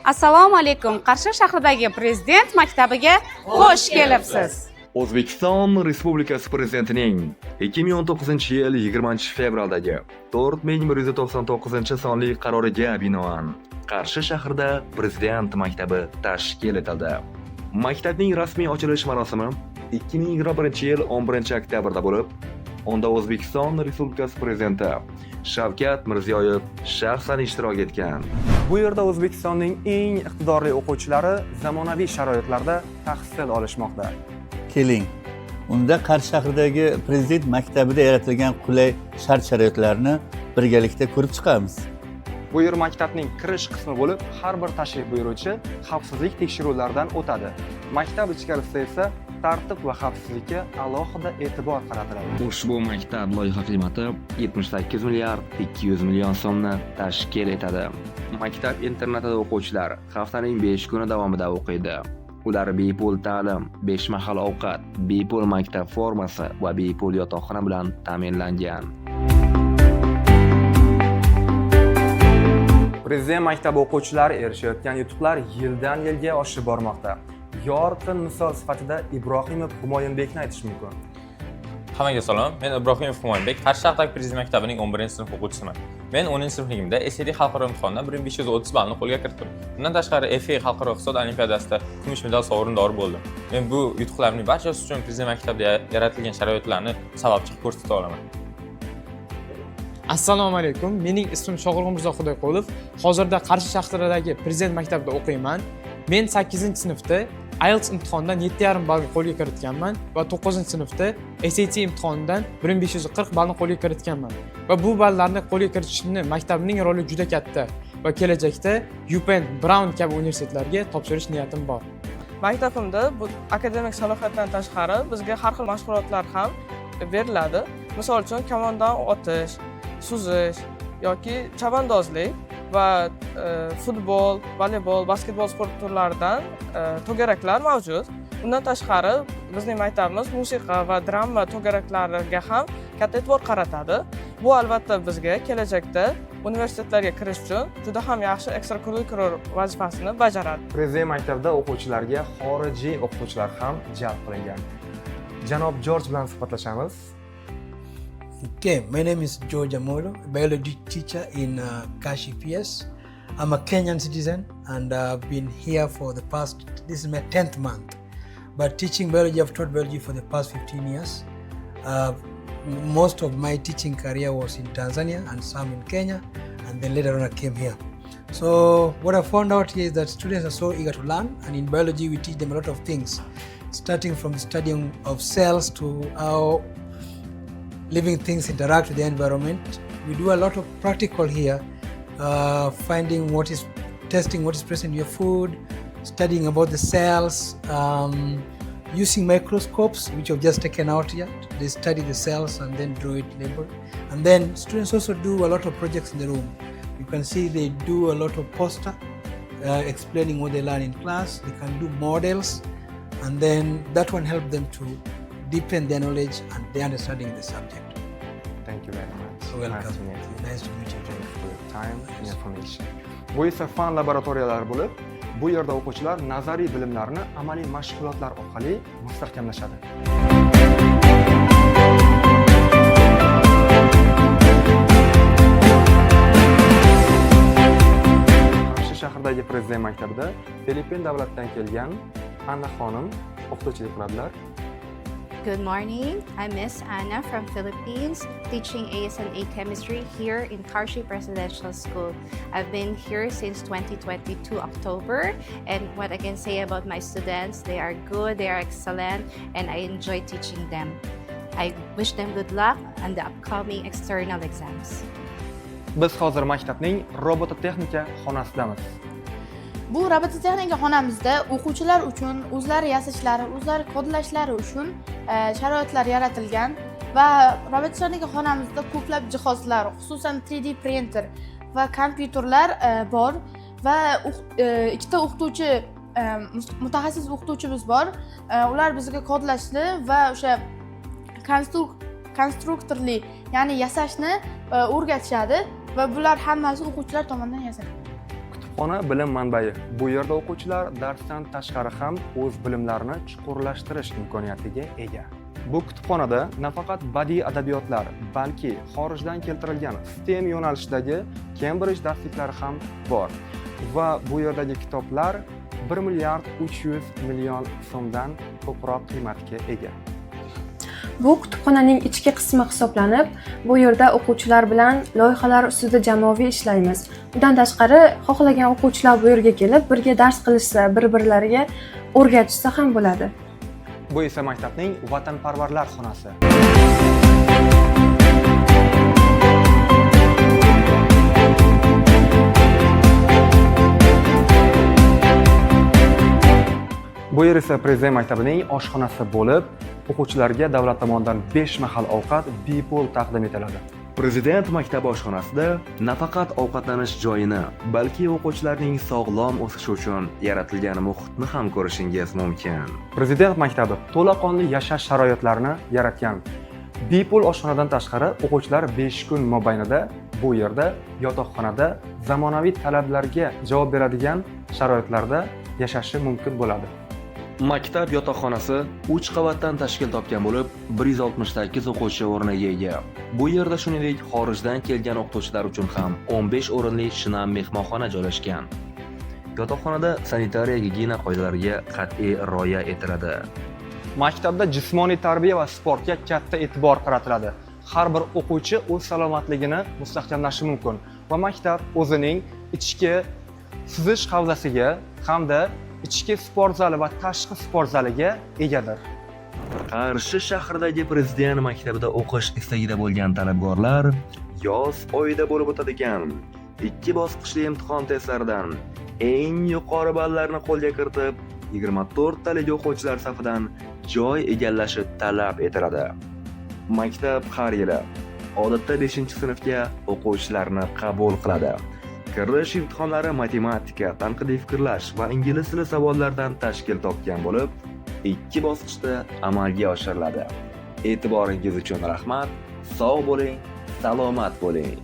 Assalomu alaykum. Qarshi shahridagi Prezident maktabiga xush kelibsiz. O'zbekiston Respublikasi Prezidentining 2019-yil 20-fevraldagi 4199-sonli qaroriga binoan Qarshi shahrida Prezident maktabi tashkil etildi. Maktabning rasmiy ochilish marosimi 2021-yil 11-oktyabrda bo'lib, unda O'zbekiston Respublikasi Prezidenti Shavkat Mirziyoyev shaxsan ishtirok etgan. Bu yerda O'zbekistonning eng iqtidorli o'quvchilari zamonaviy sharoitlarda tahsil olishmoqda. Keling, unda Qarshi shahridagi Prezident maktabida yaratilgan qulay shart sharoitlarni birgalikda ko'rib chiqamiz. Bu yer maktabning kirish qismi bo'lib, har bir tashrif buyuruvchi xavfsizlik tekshiruvlaridan o'tadi. Maktab ichkarisida esa tartib va xavfsizlikka alohida e'tibor qaratiladi. Ushbu maktab loyiha qiymati 78 milliard 200 million so'mni tashkil etadi. Maktab internatida o'quvchilar haftaning 5 kuni davomida o'qiydi. Ular bepul ta'lim, 5 mahal ovqat, bepul maktab formasi va bepul yotoqxona bilan ta'minlangan. Prezident maktabi o'quvchilari erishayotgan yutuqlar yildan yilga oshib bormoqda. Yorqin misol sifatida Ibrohimov Humoyunbekni aytish mumkin. Hammaga salom. Men Ibrohimov Humoyunbek, Qarshi shahridagi Prezident maktabining 11-sinf o'quvchisiman. Men 10-sinfligimda SAT xalqaro imtihonidan 1530 ballni qo'lga kiritdim. Bundan tashqari, FA xalqaro iqtisod olimpiadasida kumush medal sovrindori bo'ldim. Men bu yutuqlarning barchasi uchun Prezident maktabida yaratilgan sharoitlarni sababchi qilib ko'rsata olaman. Assalomu alaykum. Mening ismim Shohruh Mirzo Xudoyqulov. Hozirda Qarshi shahridagi Prezident maktabida o'qiyman. Men 8-sinfda IELTS imtihonidan 7,5 ballni qo'lga kiritganman va 9-sinfda SAT imtihonidan 1540 ballni qo'lga kiritganman. Va bu ballarni qo'lga kiritishni maktabning roli juda katta va kelajakda UPenn, Brown kabi universitetlarga topshirish niyatim bor. Maktabimda bu akademik salohiyatdan tashqari bizga har xil mashg'ulotlar ham beriladi. Misol uchun, kamondan otish, suzish yoki chavandozlik va futbol, voleybol, basketbol sport turlaridan to'garaklar mavjud. Undan tashqari, bizning maktabimiz musiqa va drama to'garaklariga ham katta e'tibor qaratadi. Bu albatta bizga kelajakda universitetlarga kirish uchun juda ham yaxshi ekstrakurrikulyar vazifasini bajaradi. Prezident maktabida o'quvchilarga xorijiy o'qituvchilar ham jalb qilingan. Janob Jorj bilan suhbatlashamiz. Okay, my name is George Amolo, biology teacher in Karshi PS. I'm a Kenyan citizen and I've been here for the past, this is my 10th month. But teaching biology, I've taught biology for the past 15 years. Most of my teaching career was in Tanzania and some in Kenya, and then later on I came here. So what I found out here is that students are so eager to learn, and in biology we teach them a lot of things, starting from the studying of cells to how living things interact with the environment. We do a lot of practical here, finding what is, testing what is present in your food, studying about the cells, using microscopes, which I've just taken out here. They study the cells and then draw it, label. And then students also do a lot of projects in the room. You can see they do a lot of poster explaining what they learn in class. They can do models, and then that one help them to deepen their knowledge and their understanding of the subject. Thank you very much. Welcome. Nice to meet you. Nice to meet you too. Thank you for your time and information. Bu esa fan laboratoriyalari bo'lib, bu yerda o'quvchilar nazariy bilimlarini amaliy mashg'ulotlar orqali mustahkamlashadi. Qarshi shahridagi Prezident maktabida Filippin davlatidan kelgan Anna xonim o'qituvchilik qiladilar. Good morning. I'm Miss Anna from Philippines, teaching AS and A chemistry here in Karshi Presidential School. I've been here since 2022 October, and what I can say about my students, they are good, they are excellent, and I enjoy teaching them. I wish them good luck on the upcoming external exams. Biz hozir maktabning robototexnika xonasidamiz. Bu robototexnika xonamizda o'quvchilar uchun o'zlari yasashlari, o'zlari kodlashlari uchun sharoitlar yaratilgan va robototexnika xonamizda ko'plab jihozlar, xususan 3D printer va kompyuterlar bor va ikkita o'qituvchi, mutaxassis o'qituvchimiz bor. Ular bizga kodlashni va o'sha konstruktorli, ya'ni yasashni o'rgatishadi va bular hammasi o'quvchilar tomonidan yasalgan. Kutubxona bilim manbai. Bu yerda o'quvchilar darsdan tashqari ham o'z bilimlarini chuqurlashtirish imkoniyatiga ega. Bu kutubxonada nafaqat badiiy adabiyotlar, balki xorijdan keltirilgan STEM yo'nalishidagi Cambridge darsliklari ham bor. Va bu yerdagi kitoblar 1 milliard 300 million so'mdan ko'proq qiymatga ega. Bu kutubxonaning ichki qismi hisoblanib, bu yerda o'quvchilar bilan loyihalar ustida jamoaviy ishlaymiz. Undan tashqari, xohlagan o'quvchilar bu yerga kelib, birga dars qilishsa, bir-birlariga o'rgatishsa ham bo'ladi. Bu esa maktabning vatanparvarlar xonasi. Bu yer esa Prezident maktabining oshxonasi bo'lib, o'quvchilarga davlat tomonidan 5 mahal ovqat bepul taqdim etiladi. Prezident maktabi oshxonasida nafaqat ovqatlanish joyini, balki o'quvchilarning sog'lom o'sishi uchun yaratilgan muhitni ham ko'rishingiz mumkin. Prezident maktabi to'laqonli yashash sharoitlarini yaratgan. Bepul oshxonadan tashqari o'quvchilar 5 kun mobaynida bu yerda yotoqxonada zamonaviy talablarga javob beradigan sharoitlarda yashashi mumkin bo'ladi. Maktab yotoqxonasi 3 qavatdan tashkil topgan bo'lib, 168 o'quvchi o'rniga ega. Bu yerda shuningdek xorijdan kelgan o'qituvchilar uchun ham 15 o'rinli shinam mehmonxona joylashgan. Yotoqxonada sanitariya gigiyena qoidalariga qat'iy rioya etiladi. Maktabda jismoniy tarbiya va sportga katta e'tibor qaratiladi. Har bir o'quvchi o'z salomatligini mustahkamlashi mumkin va maktab o'zining ichki suzish havzasiga hamda ichki sport zali va tashqi sport zaliga egadir. Qarshi shahridagi Prezident maktabida o'qish istagida bo'lgan talabgorlar yoz oyida bo'lib o'tadigan 2 bosqichli imtihon testlaridan eng yuqori ballarni qo'lga kiritib, 24 talik o'quvchilar safidan joy egallashi talab etiladi. Maktab har yili odatda 5-sinfga o'quvchilarni qabul qiladi. Kirish imtihonlari matematika, tanqidiy fikrlash va ingliz tili savollaridan tashkil topgan bo'lib, 2 bosqichda amalga oshiriladi. E'tiboringiz uchun rahmat. Sog' bo'ling, salomat bo'ling.